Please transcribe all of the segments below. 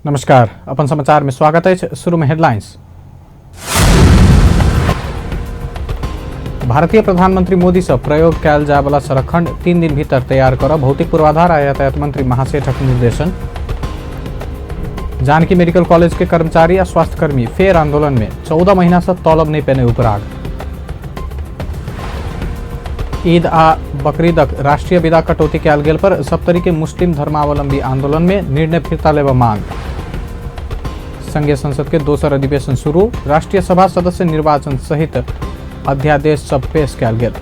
नमस्कार, अपन समाचार में स्वागत है। शुरू में हेडलाइंस। भारतीय प्रधानमंत्री मोदी से प्रयोग कयल जाय वाला सड़क खंड 3 दिन भीतर तैयार कर भौतिक पूर्वाधार आ यातायात मंत्री महासेठक निर्देशन। जानकी मेडिकल कॉलेज के कर्मचारी आ स्वास्थ्यकर्मी फेर आंदोलन में 14 महीना से तलब नहीं पेने उपराग। ईद आ बकरीदक राष्ट्रीय विदा कटौती कयल गेल पर सप्तरी के मुस्लिम धर्मावलंबी आंदोलन में निर्णय फिर्ता लेबऽ मांग। संघीय संसद के दोसर अधिवेशन शुरू, राष्ट्रीय सभा सदस्य निर्वाचन सहित अध्यादेश सब पेश कयल गेल।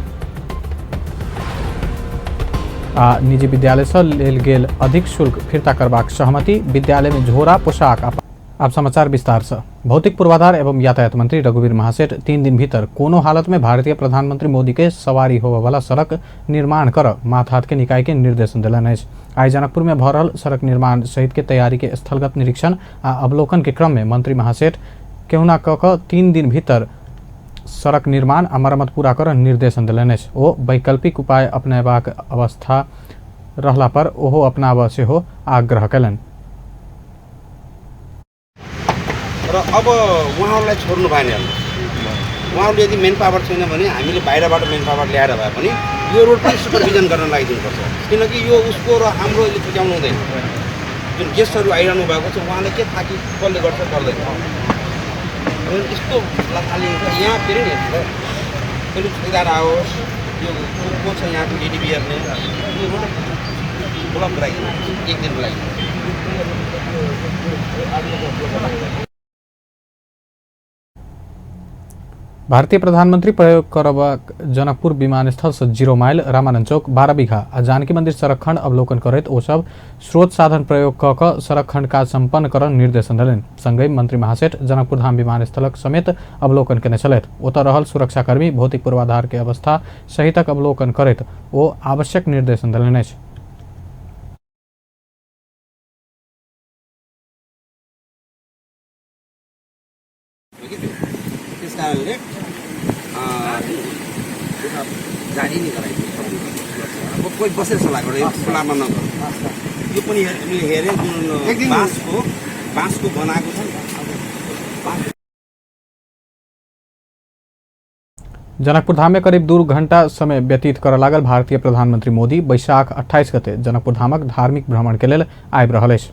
आ निजी विद्यालय से लेल गेल अधिक शुल्क फिर्ता करबाक सहमति, विद्यालय में झोरा पोशाक। अब समाचार विस्तार से। भौतिक पूर्वाधार एवं यातायात मंत्री रघुवीर महासेठ 3 दिन भीतर कोनो हालत में भारतीय प्रधानमंत्री मोदी के सवारी होबय वाला सड़क निर्माण कर माथात के निकाय के निर्देशन देलनि अछि। आइ जनकपुर में भऽ रहल सड़क निर्माण सहित के तैयारी के स्थलगत निरीक्षण आ अवलोकन के क्रम में मंत्री महासेठ केहुना कऽ कऽ 3 दिन भीतर सड़क निर्माण आ मरम्मत पूरा कर निर्देशन देलनि अछि। ओ वैकल्पिक उपाय अपनेबाक अवस्था रहला पर ओहो अपनाबऽ सेहो आग्रह कयलनि। र अब उहाँहरूलाई छोड्नु भएन। उहाँहरूले यदि मेन पावर छैन भने हामीले बाहिरबाट मेन पावर ल्याएर भए पनि यो रोड पनि सुपरभिजन गर्न लगाइदिनुपर्छ, किनकि यो उसको र हाम्रो अहिले छुट्याउनु हुँदैन। जुन गेस्टहरू आइरहनु भएको छ उहाँले के थाहा कि कसले गर्छ गर्दैन, यस्तो लथालिन्छ। यहाँ फेरि नि हेर्नु त, फेरि ठेकेदार आओस्, यो को छ यहाँको एडिबी हेर्ने, यो रोड उपलब्ध गराइदिनु एक दिनको लागि। भारतीय प्रधानमंत्री प्रयोग करबाक जनकपुर विमानस्थल से 0 माइल, रामानंद चौक, 12 बीघा आ जानकी मंदिर सड़क खंड अवलोकन करैत ओ सब स्रोत साधन प्रयोग कऽ कऽ सड़क खंड काज संपन्न करऽ निर्देशन देलनि। संगहि मंत्री महासेठ जनकपुर धाम विमानस्थलक समेत अवलोकन केने छलथि। ओतऽ रहल सुरक्षाकर्मी, भौतिक पूर्वाधार के अवस्था सहितक अवलोकन करैत ओ आवश्यक निर्देशन देलनि अछि। त्यस कारणले जारी नै गराइदिनु। अब कोही बसेर सल्लाह गरेर यो खुलामा नगरौँ। यो पनि हेरेँ, जुन बाँसको बाँसको बनाएको छ नि। जनकपुर धाम में करीब 2 घंटा समय व्यतीत करऽ लागल भारतीय प्रधानमंत्री मोदी वैशाख 28 गते जनकपुर धामक धार्मिक भ्रमण के लेल आबि रहल अछि।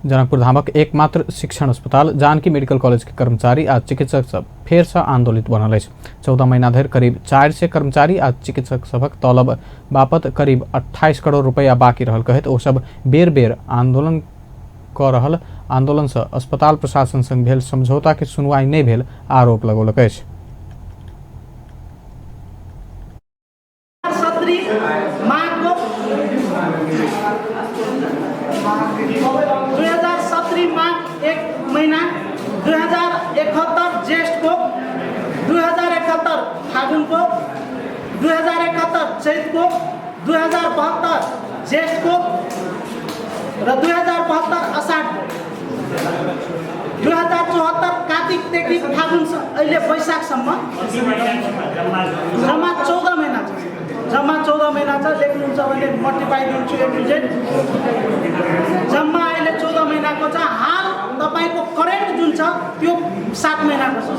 जनकपुर धामक एकमात्र शिक्षण अस्पताल जानकी मेडिकल कॉलेज के कर्मचारी आ चिकित्सक सब फेर से आंदोलित बनल अछि। 14 महीना धरि करीब 400 कर्मचारी आ चिकित्सक सभक तलब बापत करीब 28 करोड़ रुपया बाकी रहल कहैत ओ सब बेर बेर आंदोलन कऽ रहल आंदोलन से अस्पताल प्रशासन संग भेल समझौता के सुनवाई नहि भेल आरोप लगौलक अछि। 2070 माघ 1 महिना, 2071 ज्येष्ठको, 2071 फागुनको, 2071 चैतको, 2072 ज्येष्ठको र 2072 असाढको, 2074 कार्तिकदेखि फागुन अहिले वैशाखसम्म जम्मा 14 महिना छ। जम्मा 14 महिना छ। लेख्नुहुन्छ भने म टिपाइदिन्छु ए टु जेड। जम्मा अहिले 14 महिनाको छ। हाल तपाईँको करेन्ट जुन छ त्यो 7 महिनाको छ।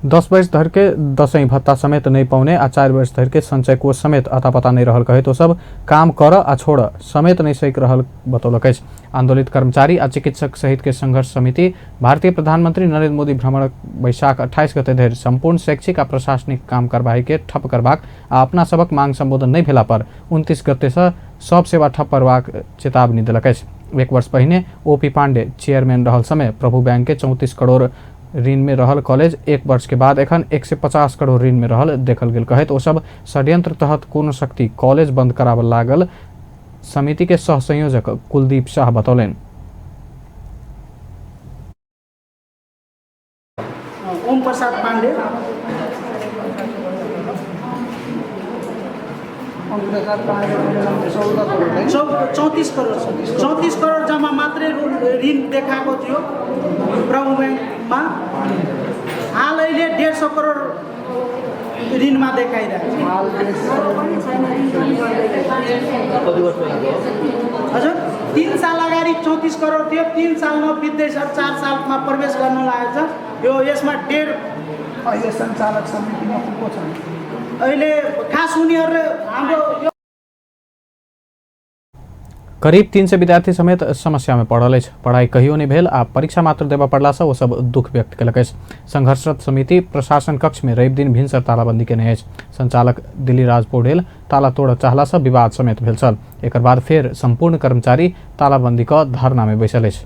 10 वर्ष धरि के दसैँ भत्ता समेत नहीं पाउने आ 4 वर्ष धरि के संचय कोष समेत अता पता नहीं रहल कहैत ओ सब काम कर आ छोड़ समेत नहीं सक रहल बतौलक अछि। आंदोलित कर्मचारी आ चिकित्सक सहित के संघर्ष समिति भारतीय प्रधानमंत्री नरेंद्र मोदी भ्रमण वैशाख 28 गते धरि संपूर्ण शैक्षिक आ प्रशासनिक काम कार्यवाही के ठप करबाक आ अपना सबक मांग संबोधन नहीं भेला पर 29 गते से सब सेवा ठप करबाक चेतावनी देलक अछि। 1 वर्ष पहिने ओ पी पांडे चेयरमैन रहल समय प्रभु बैंक के 34 करोड़ ऋण में रहल कॉलेज 1 वर्ष के बाद एखन 150 करोड़ ऋण में रहल देखल गेल कहैत ओ सब षड्यंत्र तहत कोनो शक्ति कॉलेज बंद कराबऽ लागल समिति के सह संयोजक कुलदीप शाह बतौलनि। ओम प्रसाद पांडे, 34 करोड, 34 करोड जम्मा मात्रै ऋण देखाएको थियो प्रभु ब्याङ्कमा। हाल अहिले अहिले 150 करोड ऋणमा देखाइरहेको छ। हजुर 3 साल अगाडि 34 करोड थियो, 3 सालमा बित्दैछ, 4 सालमा प्रवेश गर्न लागेको छ। यो यसमा 1.5 अहिले सञ्चालक समितिमा को छन्? अहिले खास उनीहरूले हाम्रो करीब 300 विद्यार्थी समेत समस्या में पड़ल अछि। पढ़ाई कहियो नहि भेल आ परीक्षा मात्र देबऽ पड़ला से ओ सब दुख व्यक्त केलक अछि। संघर्षरत समिति प्रशासन कक्ष में रवि दिन भिनसर तालाबंदी केने अछि। संचालक दिल्लीराज पौडेल ताला तोड़ऽ चाहला से विवाद समेत भेल छल। एकर बाद फेर संपूर्ण कर्मचारी तालाबंदी कऽ धरना में बैसल अछि।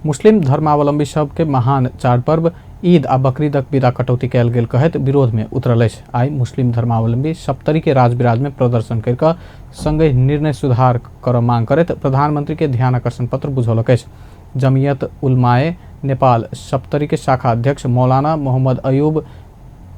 मुस्लिम धर्मावलंबी सबके महान चाडपर्व ईद आ बकरीदक विदा कटौती कयल गेल कहैत विरोध में उतरल अछि। आइ मुस्लिम धर्मावलंबी सप्तरी के राजविराज में प्रदर्शन करि कऽ संगहि निर्णय सुधार करऽ मांग करैत प्रधानमंत्री के ध्यान आकर्षण पत्र बुझौलक अछि। जमियत उलमाए नेपाल सप्तरी के शाखा अध्यक्ष मौलाना मोहम्मद अयूब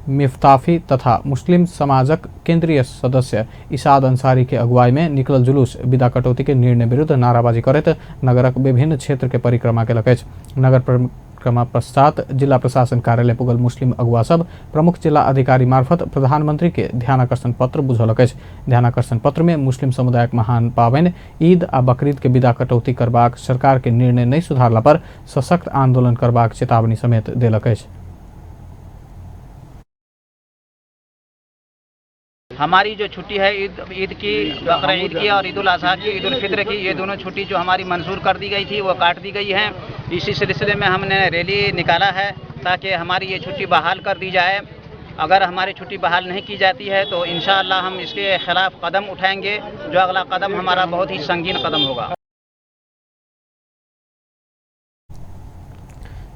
मिफ्ताफी तथा मुस्लिम समाजक केंद्रीय सदस्य इसाद अंसारी के अगुवाई में निकलल जुलूस विदा कटौती के निर्णय विरुद्ध नाराबाजी करैत नगरक विभिन्न क्षेत्र के परिक्रमा केलक अछि। नगर परिक्रमा पश्चात जिला प्रशासन कार्यालय पुगल मुस्लिम अगुवा सब प्रमुख जिला अधिकारी मार्फत प्रधानमंत्री के ध्यानाकर्षण पत्र बुझौलक अछि। ध्यानाकर्षण पत्र में मुस्लिम समुदायक महान पाबनि ईद आ बकरीद के विदा कटौती करबाक सरकार के निर्णय नहि सुधारला पर सशक्त आंदोलन करबाक चेतावनी समेत देलक अछि। हमारी जो छुट्टी है ईद की, बकरा ईद की और ईद उल अजहा की, ईद उल फित्र की, ये दोनों छुट्टी जो हमारी मंजूर कर दी गई थी वो काट दी गई है। इसी सिलसिले में हमने रैली निकाला है ताकि हमारी ये छुट्टी बहाल कर दी जाए। अगर हमारी छुट्टी बहाल नहीं की जाती है तो इंशाअल्लाह हम इसके ख़िलाफ़ कदम उठाएंगे, जो अगला कदम हमारा बहुत ही संगीन कदम होगा।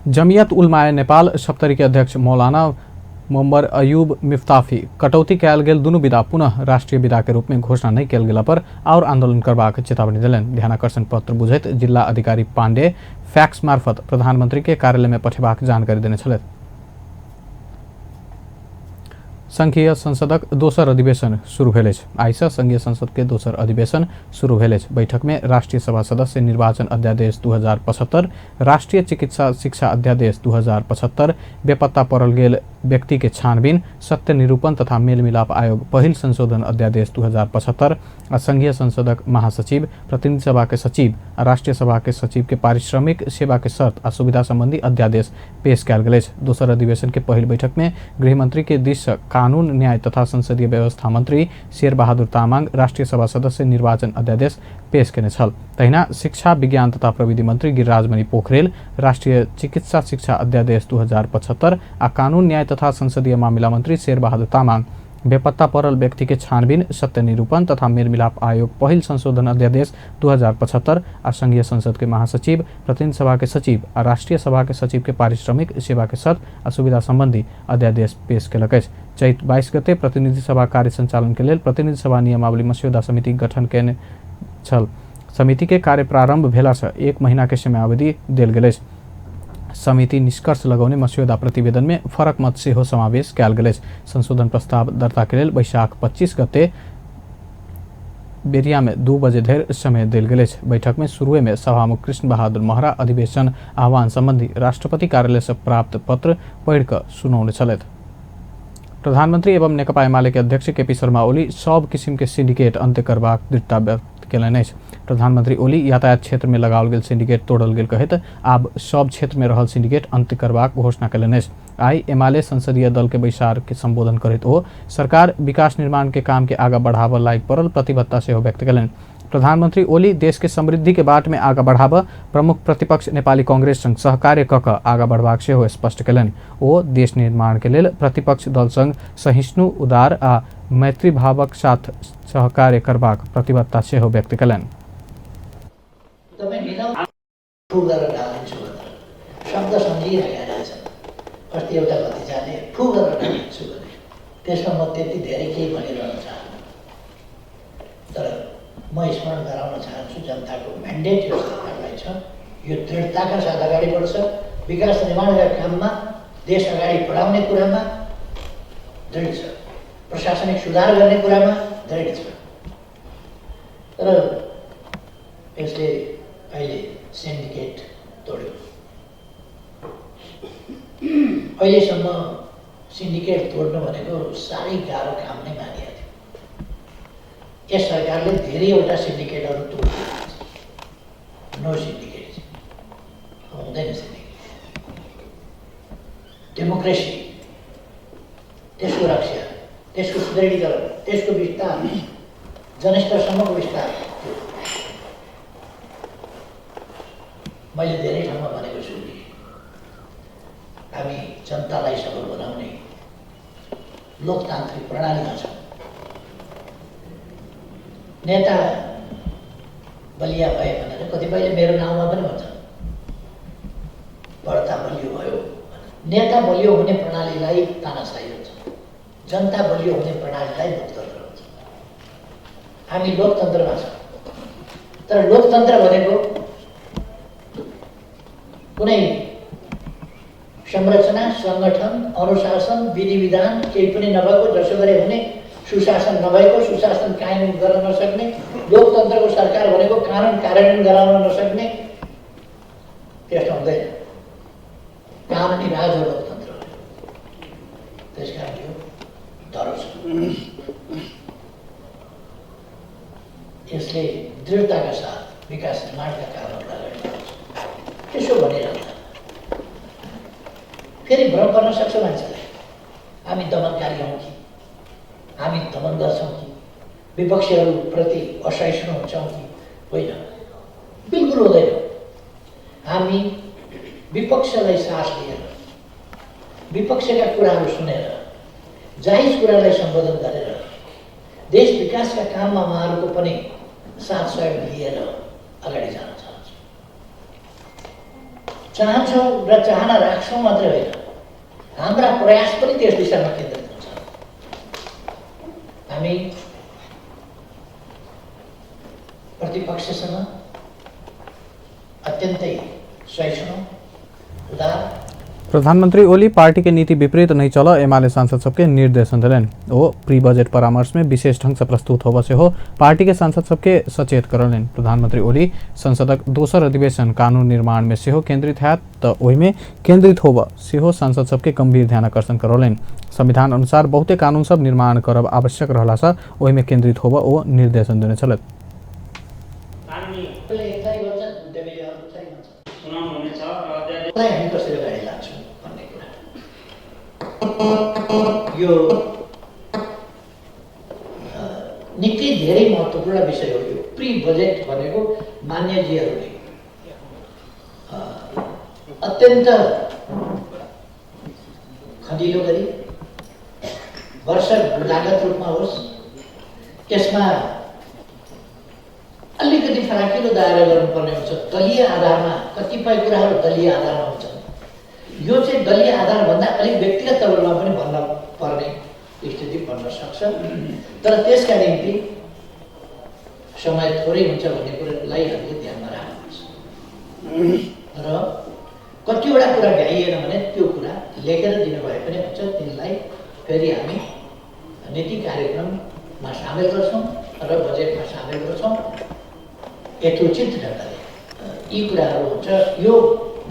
जमियत उलमाए नेपाल सप्तरी के अध्यक्ष मौलाना मोहम्मद अयूब मिफ्ताफी कटौती कयल गेल दुनू विदा पुनः राष्ट्रीय विदा के रूप में घोषणा नहि कयल गेला पर और आंदोलन करबाक चेतावनी देलनि। ध्यानाकर्षण पत्र बुझैत जिला अधिकारी पांडे फैक्स मार्फत प्रधानमंत्री के कार्यालय में पठेबाक जानकारी देने छलथि। संघीय संसदक दोसर अधिवेशन शुरू भेल अछि। आइसँ संघीय संसद के दोसर अधिवेशन शुरू भेल अछि। बैठक में राष्ट्रीय सभा सदस्य निर्वाचन अध्यादेश 2075, राष्ट्रीय चिकित्सा शिक्षा अध्यादेश 2075, बेपत्ता पड़ल गेल व्यक्ति के छानबीन, सत्य निरूपण तथा मेलमिलाप आयोग पहिल संशोधन अध्यादेश 2075 आ संघीय संसदक महासचिव, प्रतिनिधि सभा के सचिव आ राष्ट्रीय सभा के सचिव के पारिश्रमिक सेवा के शर्त आ सुविधा संबंधी अध्यादेश पेश कयल गेल अछि। दोसर अधिवेशन के पहिल बैठक में गृहमंत्री के दिस सँ कानून न्याय तथा संसदीय व्यवस्था मंत्री शेरबहादुर तामाङ राष्ट्रीय सभा सदस्य निर्वाचन अध्यादेश पेश केने छल। तहिना शिक्षा विज्ञान तथा प्रविधि मंत्री गिरिराजमणि पोखरेल राष्ट्रीय चिकित्सा शिक्षा अध्यादेश 2075 आ कानून न्याय तथा संसदीय मामिला मंत्री शेरबहादुर तामाङ बेपत्ता पड़ल व्यक्ति के छानबीन, सत्य निरूपण तथा मेलमिलाप आयोग पहिल संशोधन अध्यादेश 2075 आ संघीय संसद के महासचिव, प्रतिनिधि सभा के सचिव आ राष्ट्रीय सभा के सचिव के पारिश्रमिक सेवा के शर्त आ सुविधा संबंधी अध्यादेश पेश केलक अछि। चैत 22 गते प्रतिनिधि सभा कार्य संचालन के लेल प्रतिनिधि सभा नियमावली मस्यौदा समिति गठन केने छल। समिति के कार्य प्रारंभ भेला से 1 महीना के समयावधि देल गेल अछि। समिति निष्कर्ष लगौने मस्यौदा प्रतिवेदन में फरक मत सेहो समावेश कयल गेल अछि। संशोधन प्रस्ताव दर्ता के लेल वैशाख 25 गते बेरिया में 2 बजे धरि समय देल गेल अछि। बैठक में शुरुए में सभामुख कृष्ण बहादुर महरा अधिवेशन आह्वान संबंधी राष्ट्रपति कार्यालय से प्राप्त पत्र पढ़ि कऽ सुनौने छलथि। प्रधानमंत्री एवं नेकपा एमाले के अध्यक्ष केपी शर्मा ओली सब किसिम के सिंडिकेट अंत्य करबाक दृढ़ता व्यक्त केलनि अछि। प्रधानमंत्री ओली यातायात क्षेत्र में लगाओल गेल सिंडिकेट तोड़ल गेल कहैत आब सब क्षेत्र में रहल सिंडिकेट अंत्य करबाक घोषणा केलनि अछि। आइ एमाले संसदीय दल के बैसार के संबोधन करैत ओ सरकार विकास निर्माण के काम के आगा बढ़ाबऽ लागि पड़ल प्रतिबद्धता सेहो व्यक्त केलनि। प्रधानमंत्री ओली देश के समृद्धि के बाट में आगा बढ़ाबऽ प्रमुख प्रतिपक्ष नेपाली कांग्रेस संग सहकार्य कऽ कऽ आगा बढ़बाक सेहो स्पष्ट केलनि। ओ देश निर्माण के लेल प्रतिपक्ष दल संग सहिष्णु, उदार आ मैत्रीभावक साथ सहकार्य करबाक प्रतिबद्धता सेहो व्यक्त केलनि। शब्द सम्झिरहेका रहेछन्। अस्ति एउटा भतिजाले फु गरेर ढालिदिन्छु भने त्यसमा म त्यति धेरै केही भनिरहन चाहन्न, तर म स्मरण गराउन चाहन्छु जनताको म्यान्डेट यो सरकारलाई छ, यो दृढताका साथ अगाडि बढ्छ, विकास निर्माणका काममा देश अगाडि बढाउने कुरामा दृढ छ, प्रशासनिक सुधार गर्ने कुरामा दृढ छ। तर यसले अहिले सिन्डिकेट तोड्यो। अहिलेसम्म सिन्डिकेट तोड्नु भनेको साह्रै गाह्रो काम नै मानिएको थियो। यस सरकारले धेरैवटा सिन्डिकेटहरू तोडिदिएको छ। नो सिन्डिकेट हुँदैन। सिन्डिकेट डेमोक्रेसी, त्यसको रक्षा, त्यसको सुदृढीकरण, त्यसको विस्तार, जनस्तरसम्मको विस्तार, त्यो मैले धेरै ठाउँमा भनेको छु कि हामी जनतालाई सबल बनाउने लोकतान्त्रिक प्रणालीमा छौँ। नेता बलिया भए भनेर कतिपयले मेरो नाउँमा पनि भन्छन्, बढ्ता बलियो भयो। नेता बलियो हुने प्रणालीलाई तानाशाही हुन्छ, जनता बलियो हुने प्रणालीलाई लोकतन्त्र हुन्छ। हामी लोकतन्त्रमा छौँ, तर लोकतन्त्र भनेको कुनै संरचना, सङ्गठन, अनुशासन, विधि विधान केही पनि नभएको, जसो गरे हुने, सुशासन नभएको, सुशासन कायम गर्न नसक्ने, लोकतन्त्रको सरकार भनेको कानुन कार्यान्वयन गराउन नसक्ने, त्यस्तो हुँदैन। कानुनी राज हो लोकतन्त्र। त्यस कारण यो डह्रो छ। यसले दृढताका साथ विकास निर्माणका कामहरूलाई अगाडि बढाउँछ। त्यसो भनिरहँदा फेरि भ्रम पर्न सक्छ मान्छेलाई, हामी दमनकारी हौँ कि, हामी दमन गर्छौँ कि, विपक्षीहरूप्रति असहिष्णु हुन्छौँ कि? होइन, बिल्कुल हुँदैन। हामी विपक्षलाई साथ लिएर, विपक्षका कुराहरू सुनेर, जायज कुरालाई सम्बोधन गरेर, देश विकासका काममा उहाँहरूको पनि साथ सहयोग लिएर अगाडि जान चाहन्छौँ र चाहना राख्छौँ मात्रै होइन, हाम्रा प्रयास पनि त्यस दिशामा केन्द्रित हुन्छ। हामी प्रतिपक्षसँग अत्यन्तै सहिष्णु, उदार। प्रधानमंत्री ओली पार्टी के नीति विपरीत नहीं चल एमाले सांसद सबके निर्देशन दिलन। वो प्री बजट परामर्श में विशेष ढंग से प्रस्तुत होबे से हो पार्टी के सांसद सबके सचेत करलन। प्रधानमंत्री ओली संसदक दोसर अधिवेशन कानून निर्माण में सेहो केंद्रित हैत त ओहिमे केंद्रित होब सेहो सांसद सबके गंभीर ध्यान आकर्षण करौलनि। संविधान अनुसार बहुते कानून सब निर्माण करब आवश्यक रहला से ओहिमे केंद्रित होब ओ निर्देशन देने छलथि। यो निकै धेरै महत्त्वपूर्ण विषय हो। यो प्री बजेट भनेको मान्यजीहरूले अत्यन्त खँदिलो गरी वर्ष लागत रूपमा होस्, यसमा अलिकति फराकिलो दायरा गर्नुपर्ने हुन्छ। दलीय आधारमा कतिपय कुराहरू दलीय आधारमा हुन्छन्, यो चाहिँ दलीय आधारभन्दा अलिक व्यक्तिगत तौरमा पनि भन्न पर्ने स्थिति बन्न सक्छ। तर त्यसका निम्ति समय थोरै हुन्छ भन्ने कुरालाई हामीले ध्यानमा राख्नुपर्छ र कतिवटा कुरा भ्याइएन भने त्यो कुरा लेखेर दिनुभए पनि हुन्छ। तिनलाई फेरि हामी नीति कार्यक्रममा सामेल गर्छौँ र बजेटमा सामेल गर्छौँ यथोचित ढङ्गले। यी कुराहरू हुन्छ। यो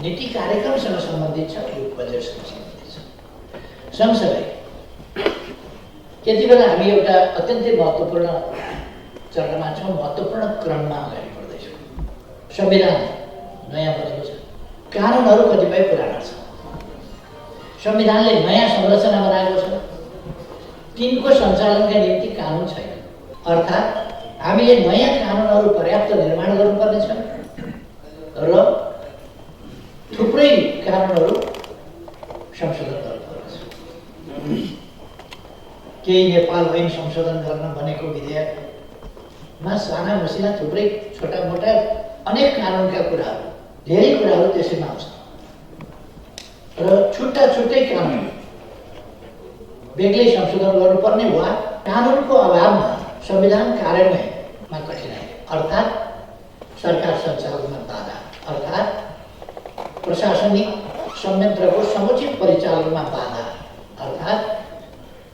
नीति कार्यक्रमसँग सम्बन्धित छ, यो बजेटसँग सम्बन्धित छ। सँगसँगै त्यति बेला हामी एउटा अत्यन्तै महत्त्वपूर्ण चरणमा छौँ, महत्त्वपूर्ण क्रममा अगाडि बढ्दैछौँ। संविधान नयाँ बनेको छ, कानुनहरू कतिपय पुराना छन्, संविधानले नयाँ संरचना बनाएको छ, तिनको सञ्चालनका निम्ति कानुन छैन। अर्थात् हामीले नयाँ कानुनहरू पर्याप्त निर्माण गर्नुपर्नेछ र थुप्रै कानुनहरू संशोधन गर्नुपर्नेछ। केही नेपाल ऐन संशोधन गर्न भनेको विधेयकमा साना मसिना थुप्रै छोटा मोटा अनेक कानुनका कुराहरू, धेरै कुराहरू त्यसैमा आउँछ र छुट्टा छुट्टै कानुन बेग्लै संशोधन गर्नुपर्ने वा कानुनको अभावमा संविधान कार्यान्वयनमा कठिनाइ, अर्थात् सरकार सञ्चालनमा बाधा, अर्थात् प्रशासनिक संयन्त्रको समुचित परिचालनमा बाधा, अर्थात्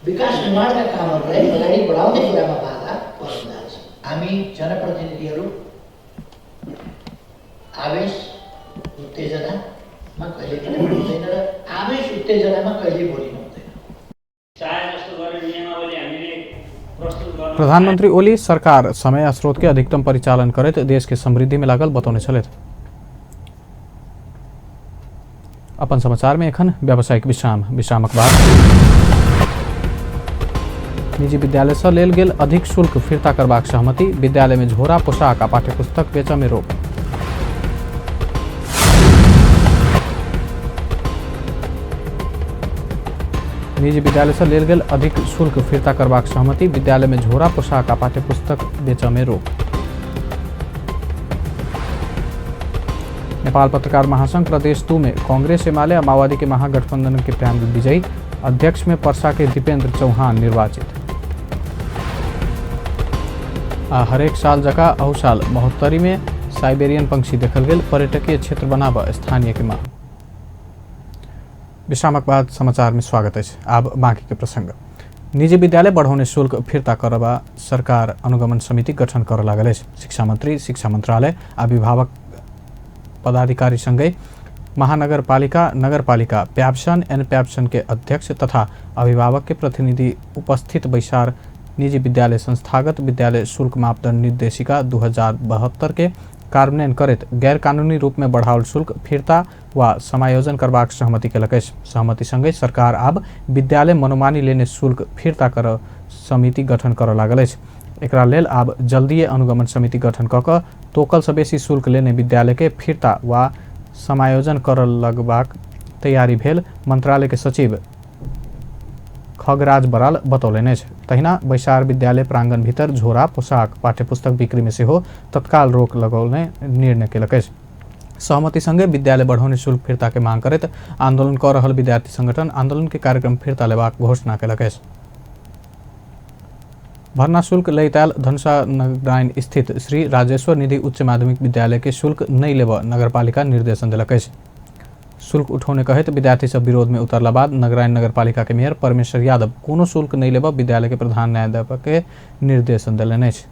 विकास निर्माणका कामहरूलाई अगाडि बढाउने कुरामा बाधा पर्न जान्छ। हामी जनप्रतिनिधिहरू आवेश, उत्तेजना मा कहिले पनि हुनु हुँदैन र आवेश उत्तेजनामा कहिले बोलिनु हुँदैन। चाहे जस्तो गरेर नियमावली हामीले प्रस्तुत गर्न प्रधानमंत्री ओली सरकार समय आ स्रोत के अधिकतम परिचालन करैत देश के समृद्धि में लागल बतौने छलथि। अपन समाचार में एखन व्यावसायिक विश्राम। विश्रामक बाद निजी विद्यालय से लेल गेल अधिक शुल्क फिर्ता करबाक सहमति। विद्यालय में झोरा, पोशाक आ पाठ्यपुस्तक बेचऽ में रोक। निजी विद्यालय से लेल गेल अधिक शुल्क फिर्ता करबाक सहमति। विद्यालय में झोरा, पोशाक आ पाठ्यपुस्तक बेचऽ में रोक। नेपाल पत्रकार महासंघ प्रदेश 2 में कांग्रेस, एमाले आ माओवादी के महागठबंधन के पैनल विजयी। अध्यक्ष में परसा के दीपेंद्र चौहान निर्वाचित। आ हरेक साल जका अहू साल महोत्तरी में साइबेरियन पंक्षी देखल गेल। पर्यटकीय क्षेत्र बनाब स्थानीय के मांग। विश्रामक बाद समाचार में स्वागत अछि। आब बाकी के प्रसंग। निजी विद्यालय बढ़ौने शुल्क फिर्ता करबा सरकार अनुगमन समिति गठन कर लागल अछि। शिक्षा मंत्री, शिक्षा मंत्रालय आ अभिभावक पदाधिकारी संगे महानगरपालिका, नगरपालिका, प्याप्सन एन प्याप्सन के अध्यक्ष तथा अभिभावक के प्रतिनिधि उपस्थित बैसार निजी विद्यालय संस्थागत विद्यालय शुल्क मापदंड निर्देशिका 2072 के कार्यान्वयन करैत गैरकानूनी रूप में बढ़ाओल शुल्क फिर्ता वा समायोजन करबाक सहमति केलक अछि। सहमति संगे सरकार आब विद्यालय मनोमानी लेने शुल्क फिर्ता कर समिति गठन करऽ लागल अछि। एकरा लेल आब जल्दिए अनुगमन समिति गठन कऽ कऽ तोकल से बेसी शुल्क लेने विद्यालय के फिर्ता वा समायोजन करऽ लगबाक तैयारी भेल मंत्रालय के सचिव खगराज बराल बतौलनि अछि। तहिना बैसार विद्यालय प्रांगण भीतर झोरा, पोशाक, पाठ्यपुस्तक बिक्री में सेहो तत्काल रोक लगौने निर्णय केलक अछि। सहमति संगे विद्यालय बढ़ौने शुल्क फिर्ता के मांग करैत आंदोलन कऽ रहल विद्यार्थी संगठन आंदोलन के कार्यक्रम फिर्ता लेबाक घोषणा केलक अछि। भर्ना शुल्क लैत आयल धनुषा नगराइन स्थित श्री राजेश्वर निधि उच्च माध्यमिक विद्यालय के शुल्क नहि लेबऽ नगरपालिका निर्देशन देलक अछि। शुल्क उठौने कहैत विद्यार्थी सब विरोध में उतरला बाद नगराइन नगरपालिका के मेयर परमेश्वर यादव कोनो शुल्क नहि लेबऽ विद्यालय के प्रधान न्यायाध्यापक के निर्देशन देलनि अछि।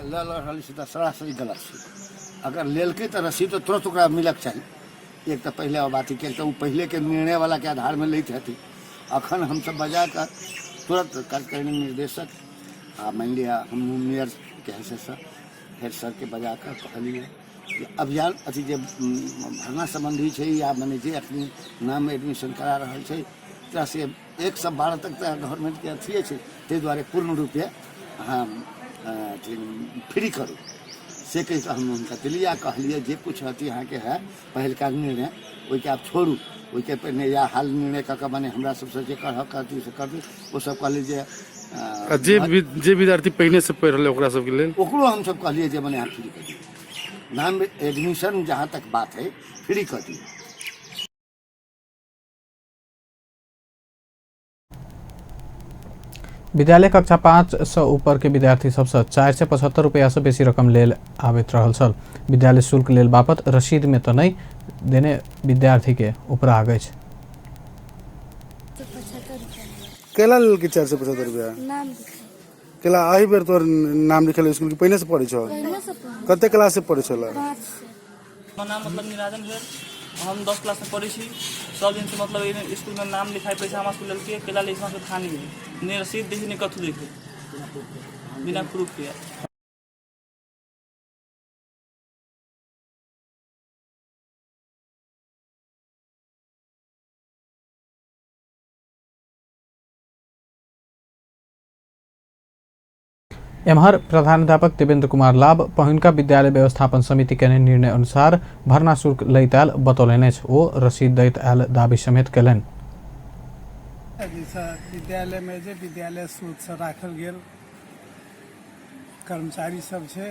लऽ रहल छै तऽ सरासरी गलत छै। अगर लेलकै तऽ रसीद तऽ तुरंत ओकरा मिलक चाही। एक तऽ पहिले बात किएक तऽ ओ पहिलेके निर्णयवलाके आधारमे लैत हेतै। अखन हमसब बजा कऽ तुरंत कार्यकारिणी निर्देशक आ मानि लिअ हम मेयरके हैसियतसँ हेड सरके बजा कऽ कहलियै जे अभियान अथी जे भरना सम्बन्धी छै या मने जे अखनी नाम एडमिशन करा रहल छै एकरा से 1 से 12 तक तऽ गवर्नमेंटके अथिए छै, ताहि दुआरे पूर्ण रूपे अहाँ अथी फ्री करू से कहि कऽ हम हुनका देलियै आ कहलियै जे किछु अथी अहाँके है पहिलका निर्णय ओहिके आब छोड़ू, ओहिके पहिने या हाल निर्णय कऽ कऽ मने हमरा सबसँ जे करहक अथी से कर। ओ सब कहलियै जे आ जे विद्यार्थी पहिने से पढ़ि रहलै ओकरा सबके लेल? ओकरो हमसब कहलियै जे मने अहाँ फ्री कऽ दियौ, नाम एडमिशन जहाँ तक बात है फ्री कऽ दियौ। विद्यालय कक्षा 5 से ऊपर के विद्यार्थी सबसँ 475 रुपया से बेसी रकम लेल आबैत रहल छल। विद्यालय शुल्क लेल बापत रसीद में तऽ नहि देने विद्यार्थी के उपराग अछि। केला लेलकै 475 रुपया? नाम लिखाइ। केला एहि बेर तोहर नाम लिखल स्कूल के पहिने से पढ़ै छौ? पहिने से पढ़ै। कते क्लास से पढ़ै छल? 5 से। हमर नाम मतलब निराजन भेल। हम 10 क्लासमे पढ़ै छी। सब दिनसँ मतलब एहिमे इसकुलमे नाम लिखाइ पैसा हमरा सबके लेलकै। केला लै छै हमरा सबके थाह नहि है, नहि रसीद दै छै, नहि कथू दै छै, बिना प्रूफके। एम्हर प्रधानाध्यापक देवेंद्र कुमार लाभ पहिनका विद्यालय व्यवस्थापन समिति के निर्णय अनुसार भर्ना शुल्क लैत आयल बतौलनि अछि। ओ रसीद दैत आयल दावी समेत कयलनि। जाहिसँ विद्यालयमे जे विद्यालय स्रोतसँ राखल गेल कर्मचारी सब छै,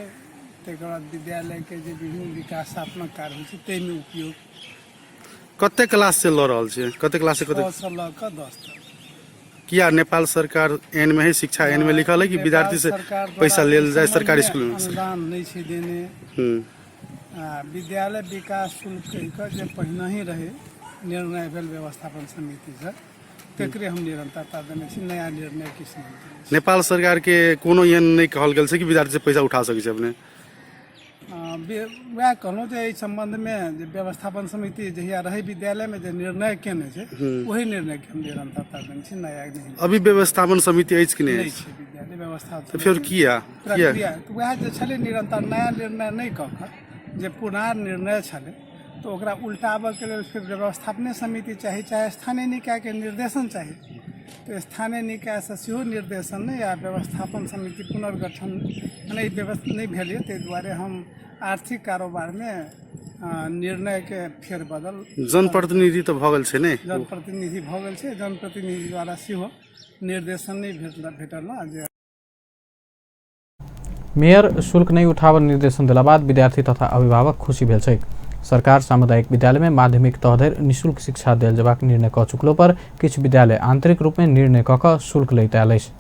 तकर बाद विद्यालयके जे विभिन्न विकासात्मक कार्य होइ छै ताहिमे उपयोग। कते क्लास से लऽ रहल छियै? कते क्लास से कते? 6 से लऽ कऽ 10 तक। किया? नेपाल सरकार एन में है, शिक्षा एन में लिखल है कि नेपाल विद्यार्थी से सरकार द्वारा पैसा लेल जाए एहि सरकारी सम्बन्धमे स्कूल में। अनुदान नहि छै देने। आ विद्यालय विकास शुल्क कहि कऽ जे पहिनहि रहै, निर्णय भेल व्यवस्थापन समितिसँ, तकरे हम निरन्तरता देने छी, नया निर्णय किछु नहि देने छी। नेपाल सरकार के कोनो एहन नहि कहल गेल छै कि विद्यार्थी से पैसा उठा सकै छै अपने? वएह कहलहुँ जे एहि सम्बन्धमे जे व्यवस्थापन समिति जहिया रहै विद्यालयमे जे निर्णय केने छै, ओही निर्णयके हम निरन्तरता देने छी, नया नहि। अभी व्यवस्थापन समिति अछि कि नहि? नहि छै विद्यालय व्यवस्था। तऽ फेर किया किया प्रक्रिया वएह जे छलै, निरन्तर नया निर्णय नहि कऽ कऽ जे पुरान निर्णय छलै तऽ ओकरा उल्टाबऽके लेल फेर व्यवस्थापने समिति चाही, चाहे स्थानीय निकायके निर्देशन चाही। तऽ स्थानीय निकायसँ सेहो निर्देशन नहि आ व्यवस्थापन समिति पुनर्गठन नहि व्यवस्था नहि भेल यऽ, ताहि दुआरे हम आर्थिक कारोबारमे निर्णयके फेरबदल। जनप्रतिनिधि तऽ भऽ गेल छै ने? जनप्रतिनिधि भऽ गेल छै, जनप्रतिनिधि द्वारा सेहो निर्देशन नहि भेटल जे। मेयर शुल्क नहि उठाबऽ निर्देशन देला बाद विद्यार्थी तथा अभिभावक खुशी भेल छै। सरकार सामुदायिक विद्यालय में माध्यमिक तह धरि निःशुल्क शिक्षा देल जेबाक निर्णय कऽ चुकलो पर किछु विद्यालय आंतरिक रूप में निर्णय कऽ कऽ शुल्क लैत आयल अछि।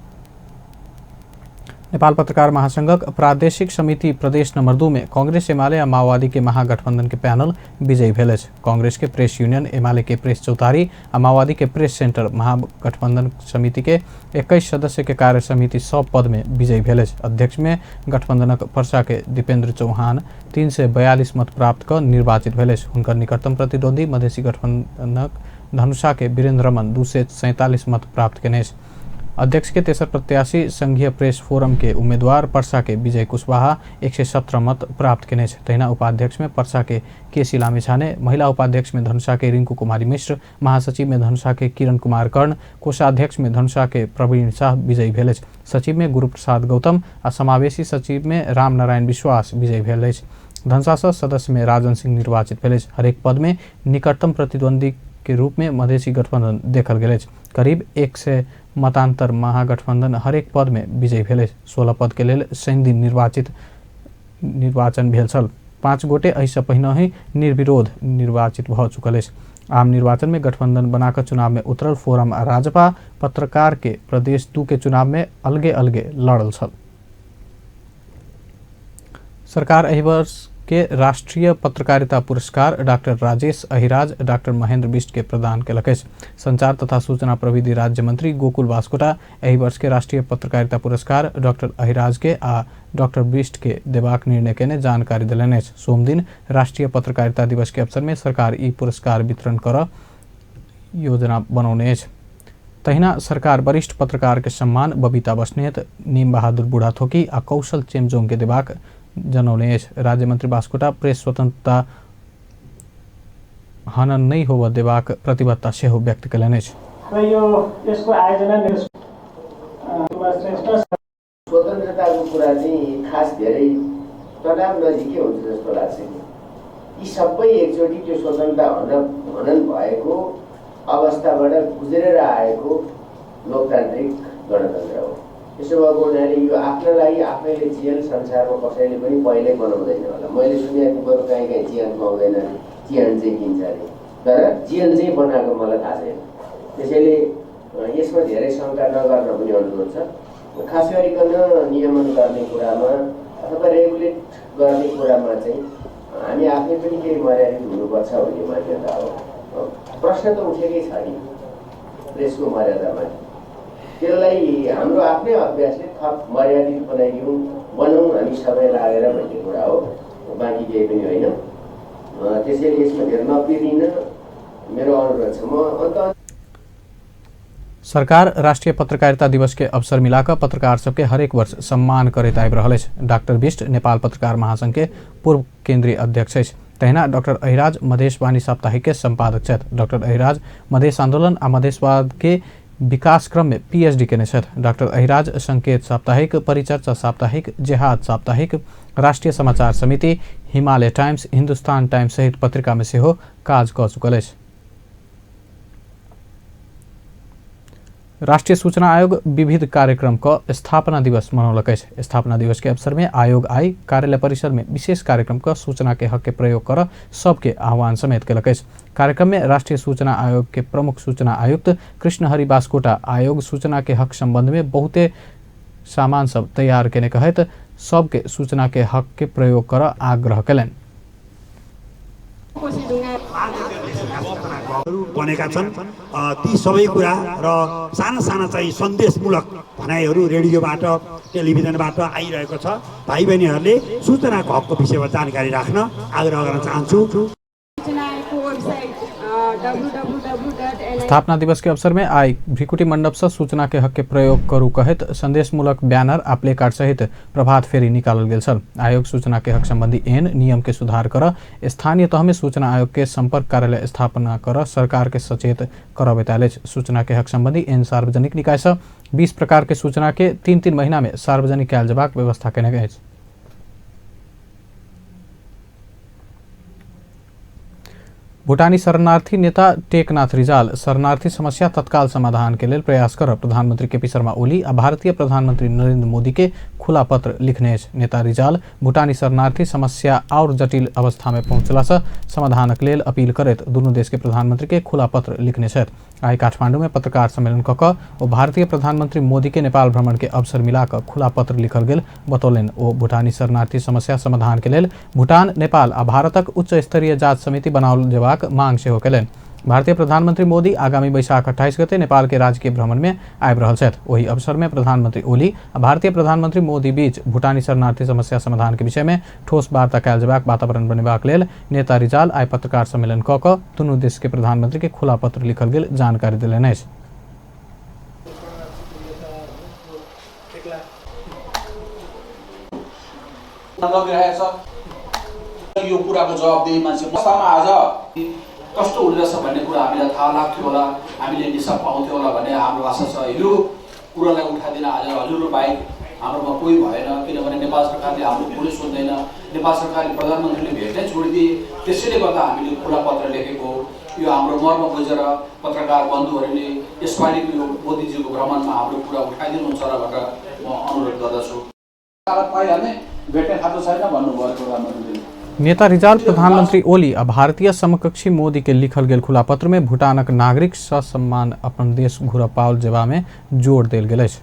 नेपाल पत्रकार महासंघक प्रादेशिक समिति प्रदेश नंबर 2 में कांग्रेस, एमाले आ माओवादी के महागठबंधन के पैनल विजयी भेल अछि। कांग्रेस के प्रेस यूनियन, एमाले के प्रेस चौतारी आ माओवादी के प्रेस सेंटर महागठबंधन समिति के 21 सदस्य के कार्य समिति सब पद में विजयी भेल अछि। अध्यक्ष में गठबंधनक पर्सा के दीपेंद्र चौहान 342 मत प्राप्त कऽ निर्वाचित भेल अछि। हुनकर निकटतम प्रतिद्वंदी मधेसी गठबंधनक धनुषा के वीरेंद्र रमन 247 मत प्राप्त केने अछि। अध्यक्ष के तेसर प्रत्याशी संघीय प्रेस फोरम के उम्मीदवार पर्सा के विजय कुशवाहा 117 मत प्राप्त केने अछि। तहिना उपाध्यक्ष में पर्सा के केसी लामिछाने, महिला उपाध्यक्ष में धनुषा के रिंकू कुमारी मिश्र, महासचिव में धनुषा के किरण कुमार कर्ण, कोषाध्यक्ष में धनुषा के प्रवीण शाह विजयी भेल अछि। सचिव में गुरुप्रसाद गौतम आ समावेशी सचिव में रामनारायण विश्वास विजयी भेल अछि। धनुषा सँ सदस्य में राजन सिंह निर्वाचित भेल अछि। हरेक पद में निकटतम प्रतिद्वंदी के रूप में मधेसी गठबंधन देखल गेल अछि। करीब 100 मतांतर महागठबंधन हरेक पद में विजयी भेल अछि। 16 पद के लेल शनिदिन निर्वाचन भेल छल। 5 गोटे एहिसँ पहिनहि निर्विरोध निर्वाचित भऽ चुकल अछि। आम निर्वाचन में गठबंधन बनाकर चुनाव में उतरल फोरम आ राजपा पत्रकार के प्रदेश 2 के चुनाव में अलगे अलगे लड़ल छल। सरकार एहि वर्ष के राष्ट्रीय पत्रकारिता पुरस्कार डॉक्टर राजेश अहिराज, डॉक्टर महेंद्र बिष्ट के प्रदान केलक अछि। संचार तथा सूचना प्रविधि राज्य मंत्री गोकुल बास्कोटा एहि वर्ष के राष्ट्रीय पत्रकारिता पुरस्कार डॉक्टर अहिराज के आ डॉक्टर बिष्ट के देबाक निर्णय केने जानकारी देलनि अछि। सोमदिन राष्ट्रीय पत्रकारिता दिवस के अवसर में सरकार ई पुरस्कार वितरण करऽ योजना बनौने अछि। तहिना सरकार वरिष्ठ पत्रकार के सम्मान बबीता बस्नेत, नीम बहादुर बुढ़ाथोकी आ कौशल चेमजोंग के देबाक जनौने अछि। राज्य मंत्री बास्कोटा प्रेस स्वतंत्रता हनन नहि होबऽ देबाक प्रतिबद्धता सेहो व्यक्त कयलनि अछि। र यो यसको आयोजना श्रेष्ठ स्वतन्त्रताको कुरा चाहिँ खास धेरै तनाव नजिकै हुन्छ जस्तो लाग्छ कि यी सबै एकचोटि त्यो स्वतन्त्रता हनन भएको अवस्थाबाट गुज्रेर आएको लोकतान्त्रिक गणतन्त्र हो। त्यसो भएको हुनाले यो आफ्नो लागि आफैले जेल संसारमा कसैले पनि पहिल्यै बनाउँदैन होला। मैले सुनेको बरु काहीँ काहीँ चियान पाउँदैन अरे, चियान चाहिँ किन्छ अरे, तर जेल चाहिँ बनाएको मलाई थाहा छैन। त्यसैले यसमा धेरै शङ्का नगर्न पनि अनुरोध छ। खास गरिकन नियमन गर्ने कुरामा अथवा रेगुलेट गर्ने कुरामा चाहिँ हामी आफै पनि केही मर्यादित हुनुपर्छ भन्ने मान्यता हो। प्रश्न त उठेकै छ नि प्रेसको मर्यादामा, त्यसलाई हाम्रो आफ्नै अभ्यासले थप मर्यादित बनाइदिउँ बनाउँ हामी सबै लागेर भन्ने कुरा हो, बाँकी केही पनि होइन। त्यसैले यसमा धेर नपिरिन मेरो अनुरोध छ। म अन्त सरकार राष्ट्रीय पत्रकारिता दिवस के अवसर मिलाकर पत्रकार सबके हरेक वर्ष सम्मान करैत आबि रहल अछि। डॉक्टर बिष्ट नेपाल पत्रकार महासंघ के पूर्व केंद्रीय अध्यक्ष अछि। तहिना डॉक्टर अहिराज मधेशवाणी साप्ताहिक के संपादक छथि। डॉक्टर अहिराज मधेश आंदोलन आ मधेशवाद के विकास क्रम में पीएचडी केने छथि। डॉक्टर अहिराज संकेत साप्ताहिक, परिचर्चा साप्ताहिक, जेहाद साप्ताहिक, राष्ट्रीय समाचार समिति, हिमालय टाइम्स, हिंदुस्तान टाइम्स सहित पत्रिका में सेहो काज कऽ चुकल अछि। राष्ट्रीय सूचना आयोग विविध कार्यक्रम क स्थापना दिवस मनौलक अछि। स्थापना दिवस के अवसर में आयोग आई कार्यालय परिसर में विशेष कार्यक्रम क सूचना के हक के प्रयोग कर सबके आह्वान समेत केलक अछि। कार्यक्रम में राष्ट्रीय सूचना आयोग के प्रमुख सूचना आयुक्त कृष्णहरि बास्कोटा आयोग सूचना के हक संबंध में बहुते सामान सब तैयार केने कहैत सबके सूचना के हक के प्रयोग कर आग्रह केलनि। बनेका छन् ती सबै कुरा र साना साना चाहिँ सन्देशमूलक भनाइहरू रेडियोबाट टेलिभिजनबाट आइरहेको छ। भाइ बहिनीहरूले सूचनाको हकको विषयमा जानकारी राख्न आग्रह गर्न चाहन्छु। स्थापना दिवस के अवसर में आई भ्रिकुटी मंडप से सूचना के हक के प्रयोग करू कहैत संदेशमूलक बैनर आ प्लेकार्ड सहित प्रभात फेरी निकालल गेल छल। आयोग सूचना के हक संबंधी एन नियम के सुधार कर स्थानीय तह में सूचना आयोग के संपर्क कार्यालय स्थापना कर सरकार के सचेत कर बतायल अछि। सूचना के हक संबंधी एन सार्वजनिक निकाय से 20 प्रकार के सूचना के 3-3 महीना में सार्वजनिक कयल जेबाक व्यवस्था केने अछि। भूटानी शरणार्थी नेता टेकनाथ रिजाल शरणार्थी समस्या तत्काल समाधान के लेल प्रयास कर प्रधानमंत्री केपी शर्मा ओली आ भारतीय प्रधानमंत्री नरेंद्र मोदी के खुला पत्र लिखने अछि। नेता रिजाल भूटानी शरणार्थी समस्या और जटिल अवस्था में पहुंचला से समाधानक लेल अपील करैत दुनू देश के प्रधानमंत्री के खुला पत्र लिखने छथि। आइ काठमांडू में पत्रकार सम्मेलन क कऽ ओ भारतीय प्रधानमंत्री मोदी के नेपाल भ्रमण के अवसर मिला कऽ खुला पत्र लिखल गेल बतौलनि। ओ भूटानी शरणार्थी समस्या समाधान के लेल भूटान, नेपाल आ भारतक उच्च स्तरीय जाँच समिति बनाओल जेबाक मांग सेहो कयलनि। भारतीय प्रधानमंत्री मोदी आगामी बैशाख 28 गते नेपाल के राजकीय भ्रमण में आबि रहल छथि। ओहि अवसर में प्रधानमंत्री ओली आ भारतीय प्रधानमंत्री मोदी बीच भूटानी शरणार्थी समस्या समाधान के विषय में ठोस वार्ता कयल जेबाक वातावरण बनेबाक लेल नेता रिजाल आइ पत्रकार सम्मेलन कऽ कऽ दुनू देश के प्रधानमंत्री के खुला पत्र लिखल गेल जानकारी देलनि अछि। यो कुराको जवाबदेही मान्छे अवस्थामा आज कस्तो हुँदछ भन्ने कुरा हामीलाई थाहा लाग्थ्यो होला, हामीले निसाब पाउँथ्यो होला भन्ने हाम्रो आशा छ। यो कुरालाई उठाइदिन आज हजुरहरू बाहेक हाम्रोमा कोही भएन, किनभने नेपाल सरकारले हाम्रो कुरै सुन्दैन। नेपाल सरकारले प्रधानमन्त्रीले भेट्नै छोडिदिए, त्यसैले गर्दा हामीले खुला पत्र लेखेको हो। यो हाम्रो मर्म बुझेर पत्रकार बन्धुहरूले यसपालिको यो मोदीजीको भ्रमणमा हाम्रो कुरा उठाइदिनुहुन्छ र भनेर म अनुरोध गर्दछु। पाइहाल्ने भेट्ने खाँचो छैन भन्नुभयो प्रधानमन्त्रीले। नेता रिजाल प्रधानमंत्री ओली आ भारतीय समकक्षी मोदी के लिखल गेल खुला पत्र में भूटानक नागरिक ससम्मान अपन देश घुर पाओल जेबा में जोर देल गेल अछि।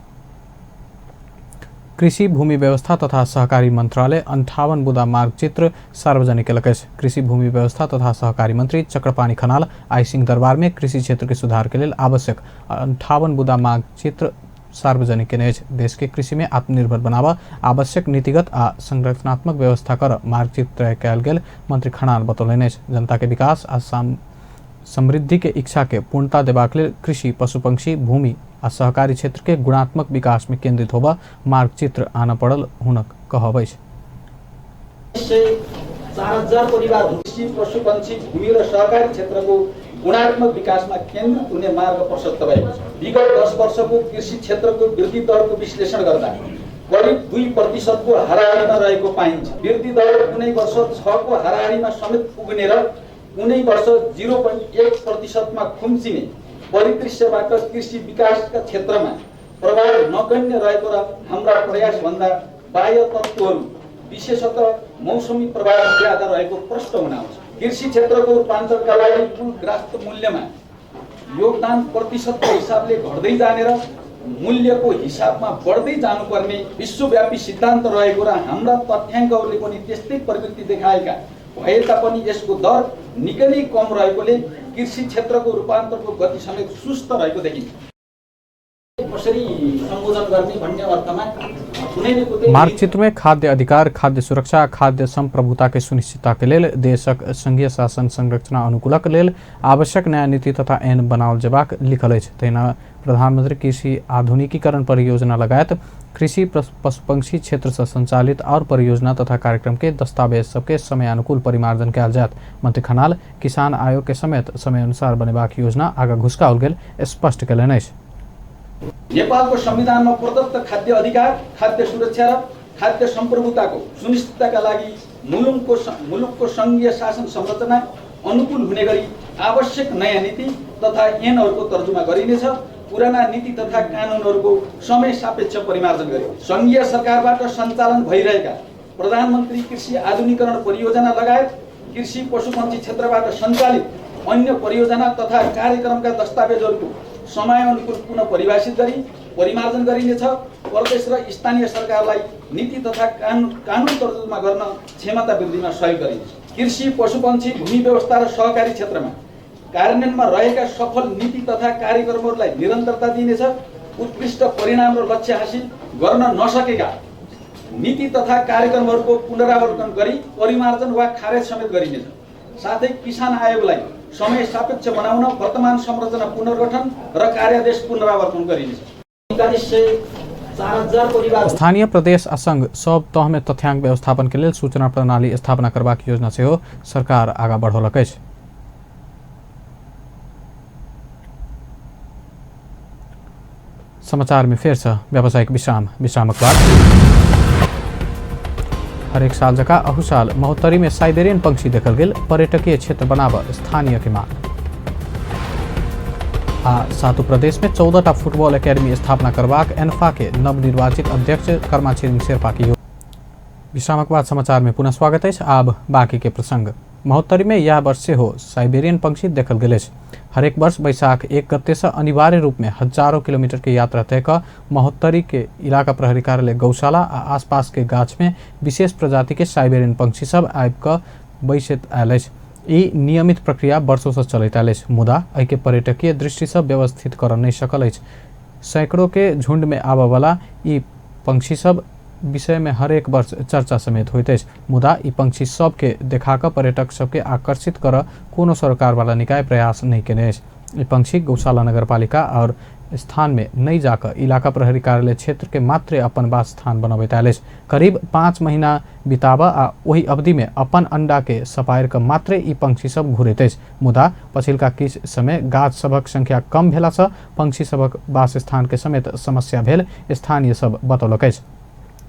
कृषि भूमि व्यवस्था तथा सहकारी मंत्रालय 58 बुदा मार्गचित्र सार्वजनिक केलक अछि। कृषि भूमि व्यवस्था तथा सहकारी मंत्री चक्रपाणी खनाल आइ सिंहदरबार में कृषि क्षेत्र के सुधार के लेल आवश्यक 58 बुदा मार्गचित्र सार्वजनिक केने अछि। देश के कृषि में आत्मनिर्भर बनाबऽ आवश्यक नीतिगत आ संरचनात्मक व्यवस्था कर मार्गचित्र तय कयल गेल मंत्री खनाल बतौलनि अछि। जनता के विकास आ समृद्धि के इच्छा के पूर्णता देबाक लेल कृषि, पशु पंक्षी, भूमि आ सहकारी क्षेत्र के गुणात्मक विकास में केंद्रित होबऽ मार्गचित्र आनऽ पड़ल हुनक कहब अछि। 4,000 परिवार कृषि, पशु पंक्षी, भूमि र सहकारी क्षेत्रको गुणात्मक विकासमा केन्द्रित हुने मार्ग प्रशस्त भएको छ। विगत 10 वर्षको कृषि क्षेत्रको वृद्धि दरको विश्लेषण गर्दा करिब 2% को हाराहारीमा रहेको पाइन्छ। वृद्धि दर कुनै वर्ष 6 को हाराहारीमा समेत पुग्ने र कुनै वर्ष 0.1% मा खुम्चिने परिदृश्यबाट कृषि विकासका क्षेत्रमा प्रभाव नगण्य रहेको र हाम्रा प्रयासभन्दा बाह्य तत्त्वहरू विशेषतः मौसमी प्रभाव ज्यादा रहेको प्रष्ट हुन आउँछ। कृषि क्षेत्रको रूपान्तरणका लागि कुल ग्रास्त मूल्यमा योगदान प्रतिशतको हिसाबले घट्दै जाने र मूल्यको हिसाबमा बढ्दै जानुपर्ने विश्वव्यापी सिद्धान्त रहेको र हाम्रा तथ्याङ्कहरूले पनि त्यस्तै प्रवृत्ति देखाएका भए तापनि यसको दर निकै नै कम रहेकोले कृषि क्षेत्रको रूपान्तरको गति समेत सुस्त रहेको देखिन्छ। कसरी सम्बोधन गर्ने भन्ने अर्थमा मार्गचित्र में खाद्य अधिकार, खाद्य सुरक्षा, खाद्य संप्रभुता के सुनिश्चितता के लेल देशक संघीय शासन संरचना अनुकूलक लेल आवश्यक नया नीति तथा ऐन बनाओल जेबाक लिखल अछि। तहिना प्रधानमंत्री कृषि आधुनिकीकरण परियोजना लगायत कृषि पशुपक्षी क्षेत्र से संचालित और परियोजना तथा कार्यक्रम के दस्तावेज सबके समयानुकूल परिमार्जन कयल जायत। मंत्री खनाल किसान आयोग के समेत समयानुसार बनेबाक योजना आगा घुसकाओल गेल स्पष्ट कयलनि अछि। नेपालको संविधानमा प्रदत्त खाद्य अधिकार, खाद्य सुरक्षा र खाद्य सम्प्रभुताको सुनिश्चितताका लागि मुलुकको सङ्घीय शासन संरचना अनुकूल हुने गरी आवश्यक नयाँ नीति तथा ऐनहरूको तर्जुमा गरिनेछ। पुराना नीति तथा कानुनहरूको समय सापेक्ष परिमार्जन गरिनेछ। सङ्घीय सरकारबाट सञ्चालन भइरहेका प्रधानमन्त्री कृषि आधुनिकीकरण परियोजना लगायत कृषि पशुपक्षी क्षेत्रबाट सञ्चालित अन्य परियोजना तथा कार्यक्रमका दस्तावेजहरूको समयानुकूल पुनः परिभाषित गरी परिमार्जन गरिनेछ। प्रदेश र स्थानीय सरकारलाई नीति तथा कानुन तर्जुमा गर्न क्षमता वृद्धिमा सहयोग गरिनेछ। कृषि, पशुपक्षी, भूमि व्यवस्था र सहकारी क्षेत्रमा कार्यान्वयनमा रहेका सफल नीति तथा कार्यक्रमहरूलाई निरन्तरता दिनेछ। उत्कृष्ट परिणाम र लक्ष्य हासिल गर्न नसकेका नीति तथा कार्यक्रमहरूको पुनरावलोकन गरी परिमार्जन वा खारेज समेत गरिनेछ। साथै किसान आयोगलाई समय सापेक्ष बनाउन वर्तमान संरचना पुनर्गठन र कार्यादेश पुनरावलोकन गरिनेछ। 39,04,000 परिवार स्थानीय प्रदेश आ संघ सब तह में तथ्यांक व्यवस्थापन के लेल सूचना प्रणाली स्थापना करबाक योजना सेहो सरकार आगाँ बढ़ौलक अछि। समाचार में फेर से व्यावसायिक विश्राम। विश्रामक बाद हरेक साल जकाँ अहू साल महोत्तरी में साइबेरियन पंक्षी देखल गेल, पर्यटकीय क्षेत्र बनाब स्थानीय के मांग। आ सातु प्रदेश में 14टा फुटबॉल एकेडमी स्थापना करबाक एन्फा के नवनिर्वाचित अध्यक्ष कर्मा छिरिङ शेर्पा के विश्रामक बाद समाचार में पुनः स्वागत अछि। आब बाकी के प्रसंग। महोत्तरी में यह वर्ष सेहो साइबेरियन पंक्षी देखल गेल अछि। हरेक वर्ष बैसाख 1 गते से अनिवार्य रूप में हजारों किलोमीटर के यात्रा तय क महोत्तरी के इलाका प्रहरी कार्यालय गौशाला आ आसपास के गाछ में विशेष प्रजाति के साइबेरियन पंक्षी सब आबि क बैसैत आयल अछि। ई नियमित प्रक्रिया वर्षों से चलैत आयल अछि, मुदा एहिके पर्यटकीय दृष्टि से व्यवस्थित कर नहि सकल अछि। सैकड़ों के झुंड में आबऽ वाला ई पंक्षी सब विषय में हरेक वर्ष चर्चा समेत होइत अछि, मुदा ई पंक्षी सबके देखा कऽ पर्यटक सबके आकर्षित करऽ कोनो सरकारवाला निकाय प्रयास नहि केने अछि। ई पंक्षी गौशाला नगरपालिका और स्थान में नहि जाकऽ इलाका प्रहरी कार्यालय क्षेत्र के मात्रे अपन वासस्थान बनबैत आयल अछि। करीब 5 महीना बिताबऽ आ ओहि अवधि में अपन अंडा के सपारि कऽ मात्रे ई पंक्षी सब घुरैत अछि, मुदा पछिलका किछु समय गाछ सभक संख्या कम भेलासँ पंक्षी सभक वासस्थान के समेत समस्या भेल स्थानीय सब बतौलक अछि।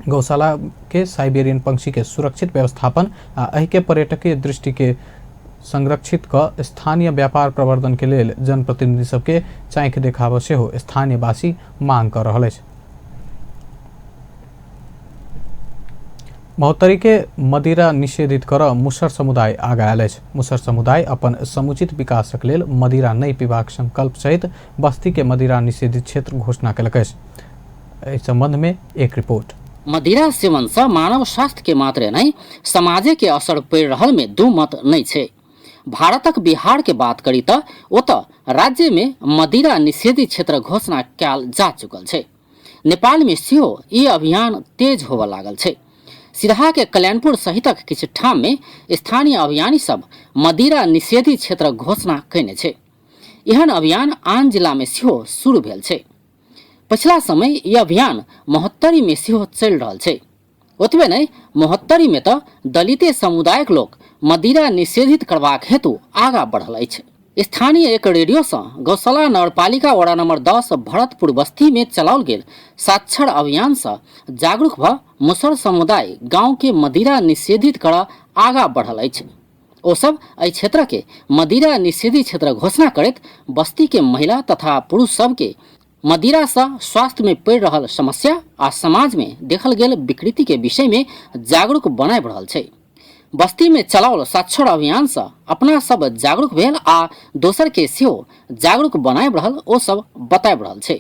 गौशाला के साइबेरियन पंक्षी के सुरक्षित व्यवस्थापन आ एहिके पर्यटकीय दृष्टि के संरक्षित क स्थानीय व्यापार प्रवर्धन के लेल जनप्रतिनिधि सबके चाँखि देखाबऽ सेहो स्थानीयवासी मांग कर रहल अछि। महोत्तरी के मदिरा निषेधित कर मुसहर समुदाय आगाँ आयल अछि। मुसहर समुदाय अपन समुचित विकासक लेल मदिरा नहि पीबाक संकल्प सहित बस्ती के मदिरा निषेधित क्षेत्र घोषणा केलक अछि। एहि संबंध में एक रिपोर्ट। मदिरा सेवन से मानव स्वास्थ्य के मात्रे नहीं समाजे के असर पड़ि रहल में दू मत नहीं छै। भारतक बिहार के बात करी त ओतऽ राज्य में मदिरा निषेधित क्षेत्र घोषणा कयल जा चुकल छै। नेपाल में सेहो ई अभियान तेज होबऽ लागल छै। सिरहा के कल्याणपुर सहितक किछु ठाम में स्थानीय अभियानी सब मदिरा निषेधित क्षेत्र घोषणा कयने छै। एहन अभियान आन जिला में सेहो शुरू भेल छै। पछिला समय ई अभियान महोत्तरी में सेहो चलि रहल छै। ओतबे नहि, महोत्तरी में तऽ दलिते समुदायक लोक मदिरा निषेधित करबाक हेतु आगाँ बढ़ल अछि। स्थानीय एक रेडियो सँ गौशाला नगरपालिका वडा नंबर 10 भरतपुर बस्ती में चलाओल गेल साक्षर अभियान सँ जागरूक भऽ मुसहर समुदाय गांव के मदिरा निषेधित करऽ आगाँ बढ़ल अछि। ओ सब एहि क्षेत्र के मदिरा निषेधित क्षेत्र घोषणा करैत बस्ती के महिला तथा पुरुष सबके मदिरा सँ स्वास्थ्य में पड़ि रहल समस्या आ समाज में देखल गेल विकृति के विषय में जागरूक बनाबि रहल छै। बस्ती में चलाओल साक्षर अभियान सँ अपना सब जागरूक भेल आ दोसर के सेहो जागरूक बनाबि रहल ओ सब बताबि रहल छै।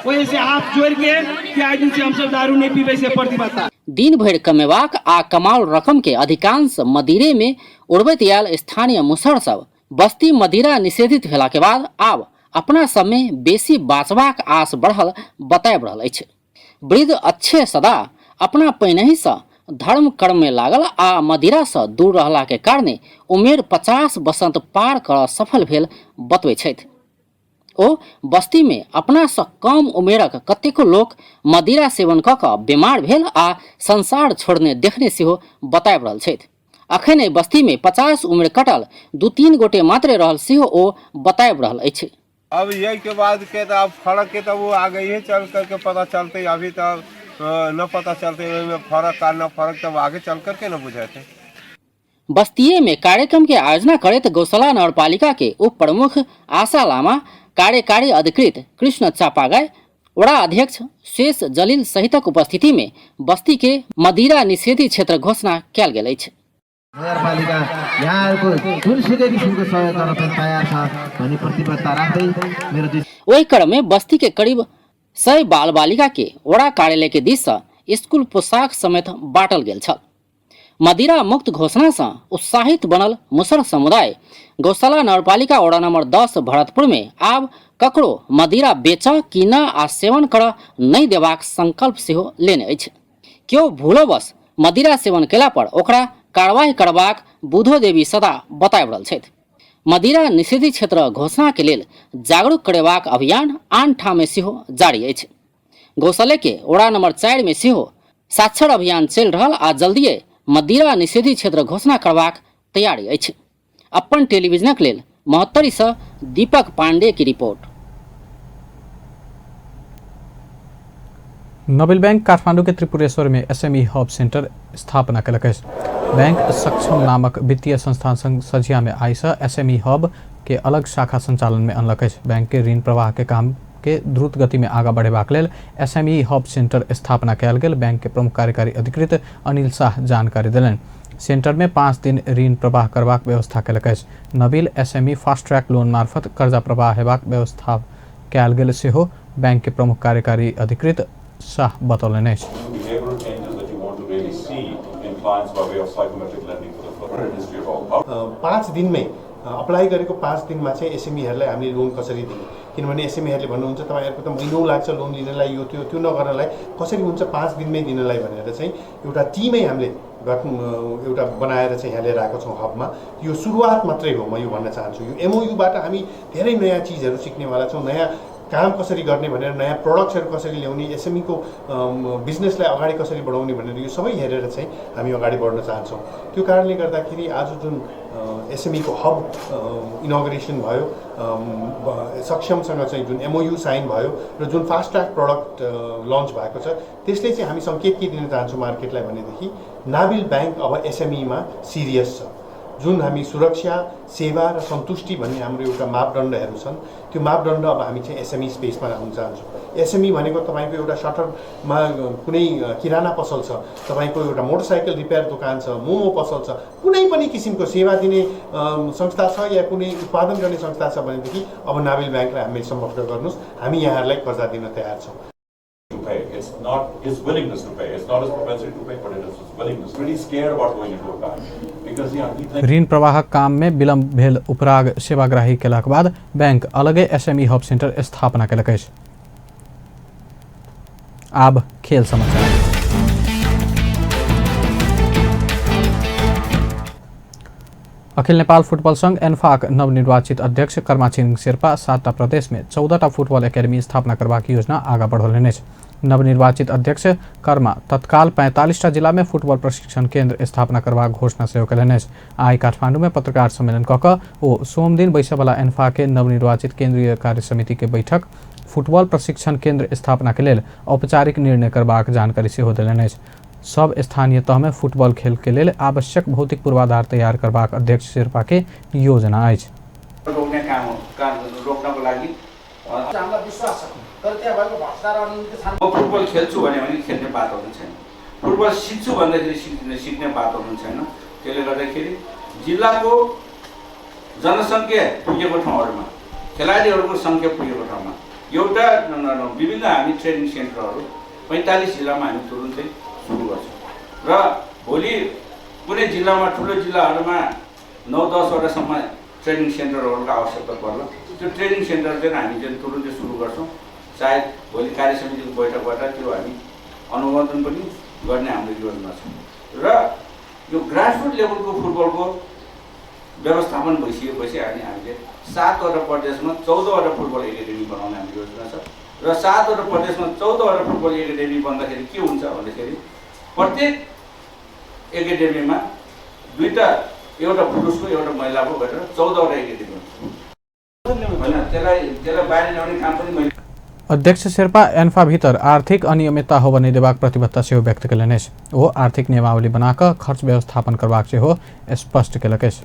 ओहिसँ हाथ जोड़ि के कि आइ दिनसँ हमसब दारू नहि पीबै से प्रतिबद्धता। दिन भरि कमेबाक आ कमाओल रकम के अधिकांश मदिरे में उड़बैत आयल स्थानीय मुसहर सब बस्ती मदिरा निषेधित भेला के बाद आब अपना सब में बेसी बाँचबाक आस बढ़ल बताबि रहल अछि। वृद्ध अच्छे सदा अपना पहिनहि सँ धर्म कर्म में लागल आ मदिरा सँ दूर रहला के कारणे उमेर 50 बसंत पार करऽ सफल भेल बतबै छथि। ओ बस्ती में अपना सँ कम उमेरक कतेको लोक मदिरा सेवन कऽ कऽ बीमार भेल आ संसार छोड़ने देखने सेहो बताबि रहल छथि। अखन एहि बस्ती में 50 उमेर कटल 2-3 गोटे मात्रे रहल सेहो ओ बताबि रहल अछि। अब यही के बाद के तो अब फर्क के तो वो आगे ही चल करके पता चलते, अभी तो न पता चलते ओहिमे फर्क आ न फर्क तब आगे चल करके न बुझाते। बस्तीये में कार्यक्रम के आयोजना करैत गौशाला नगरपालिका के उप प्रमुख आशा लामा, कार्यकारी अधिकृत कृष्ण चापागाई, वडा अध्यक्ष शेष जलील सहितक उपस्थिति में बस्ती के मदिरा निषेधित क्षेत्र घोषणा कयल गेल अछि। नगरपालिका यहाँहरूको जुनसुकै किसिमको सहयोग गर्न पनि तयार छ भन्ने प्रतिबद्धता राख्दै मेरो दुई ओहि क्रम में बस्ती के करीब 100 बाल बालिका के वडा कार्यालय के दिस सँ स्कूल पोशाक समेत बाँटल गेल छल। मदिरा मुक्त घोषणा सँ उत्साहित बनल मुसहर समुदाय गौशाला नगरपालिका वडा नंबर 10 भरतपुर में आब ककरो मदिरा बेचऽ, कीनऽ आ सेवन करऽ नहि देबाक संकल्प सेहो लेने अछि। केओ भूलोवश मदिरा सेवन केला पर ओकरा कार्रवाई करबाक बुधो देवी सदा बताबि रहल छथि। मदिरा निषेधित क्षेत्र घोषणा के लेल जागरूक करेबाक अभियान आन ठाम मे सेहो जारी अछि। गौशाले के वडा नंबर 4 में सेहो साक्षर अभियान चलि रहल आ जल्दिए मदिरा निषेधित क्षेत्र घोषणा करबाक तैयारी अछि। अपन टेलीविजनक लेल महोत्तरी सँ दीपक पांडे की रिपोर्ट। नोबेल बैंक काठमांडू के त्रिपुरेश्वर में एसएमई हब सेंटर स्थापना केलक अछि। बैंक सक्षम नामक वित्तीय संस्थान संग सझिया में आइ सँ एसएमई हब के अलग शाखा संचालन में अनलक अछि। बैंक के ऋण प्रवाह के काम के द्रुत गति में आगा बढ़ेबाक लेल एसएमई हब सेंटर स्थापना कयल गेल बैंक के प्रमुख कार्यकारी अधिकृत अनिल शाह जानकारी देलनि। सेंटर में 5 दिन ऋण प्रवाह करबाक व्यवस्था केलक अछि। Nabil SME fast track loan मार्फत कर्जा प्रवाह हेबाक व्यवस्था कयल गेल सेहो बैंक के प्रमुख कार्यकारी अधिकृत शाह बतौलनि अछि। 5 दिनमै अप्लाई गरेको 5 दिनमा चाहिँ एसएमईहरूलाई हामीले लोन कसरी दिने, किनभने एसएमईहरूले भन्नुहुन्छ तपाईँहरूको त महिनौ लाग्छ लोन लिनलाई, यो त्यो त्यो नगर्नलाई कसरी हुन्छ 5 दिनमै दिनलाई भनेर चाहिँ एउटा टिमै हामीले एउटा बनाएर चाहिँ यहाँ लिएर आएको छौँ हबमा। यो सुरुवात मात्रै हो, म यो भन्न चाहन्छु। यो एमओयुबाट हामी धेरै नयाँ चिजहरू सिक्नेवाला छौँ, नयाँ काम कसरी गर्ने भनेर, नयाँ प्रडक्ट्सहरू कसरी ल्याउने, एसएमईको बिजनेसलाई अगाडि कसरी बढाउने भनेर यो सबै हेरेर चाहिँ हामी अगाडि बढ्न चाहन्छौँ। त्यो कारणले गर्दाखेरि आज जुन एसएमईको हब इनोग्रेसन भयो, सक्षमसँग चाहिँ जुन एमओयु साइन भयो र जुन फास्ट ट्र्याक प्रडक्ट लन्च भएको छ, त्यसले चाहिँ हामी सङ्केत के दिन चाहन्छौँ मार्केटलाई भनेदेखि नाबिल ब्याङ्क अब एसएमईमा सिरियस छ। जुन हामी सुरक्षा, सेवा र सन्तुष्टि भन्ने हाम्रो एउटा मापदण्डहरू छन्, त्यो मापदण्ड अब हामी चाहिँ एसएमई स्पेसमा राख्न चाहन्छौँ। एसएमई भनेको तपाईँको एउटा सटरमा कुनै किराना पसल छ, तपाईँको एउटा मोटरसाइकल रिपेयर दोकान छ, मोमो पसल छ, कुनै पनि किसिमको सेवा दिने संस्था छ या कुनै उत्पादन गर्ने संस्था छ भनेदेखि अब नाबिल ब्याङ्कलाई हामीले सम्पर्क गर्नुहोस्, हामी यहाँहरूलाई कर्जा दिन तयार छौँ। To pay. It's not his willingness to pay. It's not his propensity to pay, but it is his willingness. Really scared about going into a bank because you know, he thinks ऋण प्रवाहक काम में विलम्ब भेल उपराग सेवाग्राही केलाक बाद bank अलगे SME हब centre स्थापना केलक अछि। आब खेल समाचार। अखिल नेपाल फुटबल संघ एन्फाक नवनिर्वाचित अध्यक्ष कर्मा छिरिङ शेर्पा 7 प्रदेश में 14टा फुटबल एकेडमी स्थापना करबाक योजना आगा बढ़ौलनि अछि। नवनिर्वाचित अध्यक्ष कर्मा तत्काल 45टा जिला में फुटबल प्रशिक्षण केंद्र स्थापना करबाक घोषणा सेहो कयलनि अछि। आइ काठमांडू में पत्रकार सम्मेलन कऽ कऽ ओ सोमदिन बैसयवला एन्फा के नवनिर्वाचित केंद्रीय कार्य समिति के बैठक फुटबॉल प्रशिक्षण केंद्र स्थापना के लेल औपचारिक निर्णय करबाक जानकारी सेहो देलनि अछि। सब स्थानीय तह में फुटबॉल खेल के लेल आवश्यक भौतिक पूर्वाधार तैयार करबाक अध्यक्ष शेर्पा के योजना अछि। रोक्ने काम हो, रोक्नको लागि हामीलाई विश्वास छ, तर त्यहाँ भएको भ्रष्टाचार अनियमितता छन्। म फुटबल खेल्छु भन्यो भने खेल्ने वातावरण छैन, फुटबल सिक्छु भन्दाखेरि सिक्ने वातावरण छैन। त्यसले गर्दाखेरि जिल्लाको जनसङ्ख्या पुगेको ठाउँहरूमा, खेलाडीहरूको सङ्ख्या पुगेको ठाउँमा एउटा विभिन्न हामी ट्रेनिङ सेन्टरहरू 45 जिल्लामा हामी तुरुन्तै सुरु गर्छौँ र भोलि कुनै जिल्लामा, ठुलो जिल्लाहरूमा 9-10वटासम्म ट्रेनिङ सेन्टरहरूको आवश्यकता पर्ला। त्यो ट्रेनिङ सेन्टर चाहिँ हामी चाहिँ तुरुन्तै सुरु गर्छौँ। सायद भोलि कार्य समितिको बैठकबाट त्यो हामी अनुमोदन पनि गर्ने हाम्रो योजना छ र यो ग्रासरुट लेभलको फुटबलको व्यवस्थापन भइसकेपछि हामीले 7वटा प्रदेशमा 14वटा फुटबल एकाडेमी बनाउने हाम्रो योजना छ र 7वटा प्रदेशमा 14वटा फुटबल एकाडेमी बन्दाखेरि के हुन्छ भन्दाखेरि प्रत्येक एकाडेमीमा 2टा, एउटा पुरुषको एउटा महिलाको गरेर 14वटा एकाडेमी हुन्छ। होइन, त्यसलाई बाहिर ल्याउने काम पनि मैले। अध्यक्ष शेर्पा एन्फा भीतर आर्थिक अनियमितता होबय नहि देबाक प्रतिबद्धता सेहो व्यक्त कयलनि अछि। ओ आर्थिक नियमावली बना कऽ खर्च व्यवस्थापन करबाक सेहो स्पष्ट केलक अछि।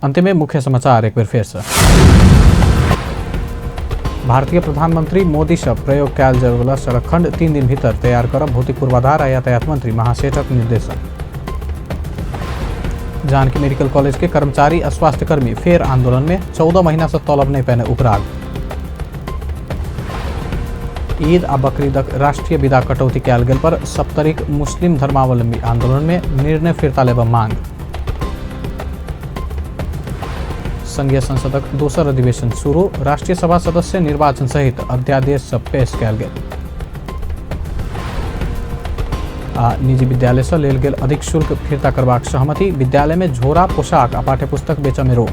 अंतिम मुख्य समाचार एक बेर फेर से। भारतीय प्रधानमंत्री मोदी से प्रयोग कयल जायवला सड़क खंड 3 दिन भीतर तैयार करब भौतिक पूर्वाधार आ यातायात मंत्री महासेठक निर्देशन। जानकी मेडिकल कॉलेज के कर्मचारी आ स्वास्थ्यकर्मी फेर आंदोलन में 14 महीना से तलब नहीं पैने उपराग। ईद आ बकरीदक राष्ट्रीय विदा कटौती कयल गेल पर सप्तरीक मुस्लिम धर्मावलंबी आंदोलन में निर्णय फिर्ता लेबऽ मांग। संघीय संसदक दोसर अधिवेशन शुरू, राष्ट्रीय सभा सदस्य निर्वाचन सहित अध्यादेश सब पेश कयल गेल। आ निजी विद्यालय से लेल गेल अधिक शुल्क फिर्ता करबाक सहमति, विद्यालय में झोरा, पोशाक आ पाठ्यपुस्तक बेचऽ में रोक।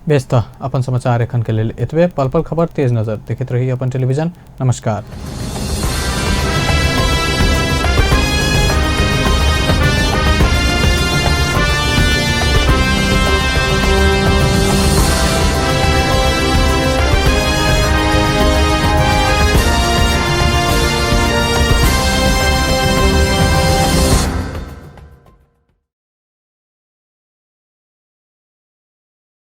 बेस त अपन समाचार एखन के लेल एतबे। पल पल खबर तेज नजर देखैत रही अपन टेलीविजन। नमस्कार।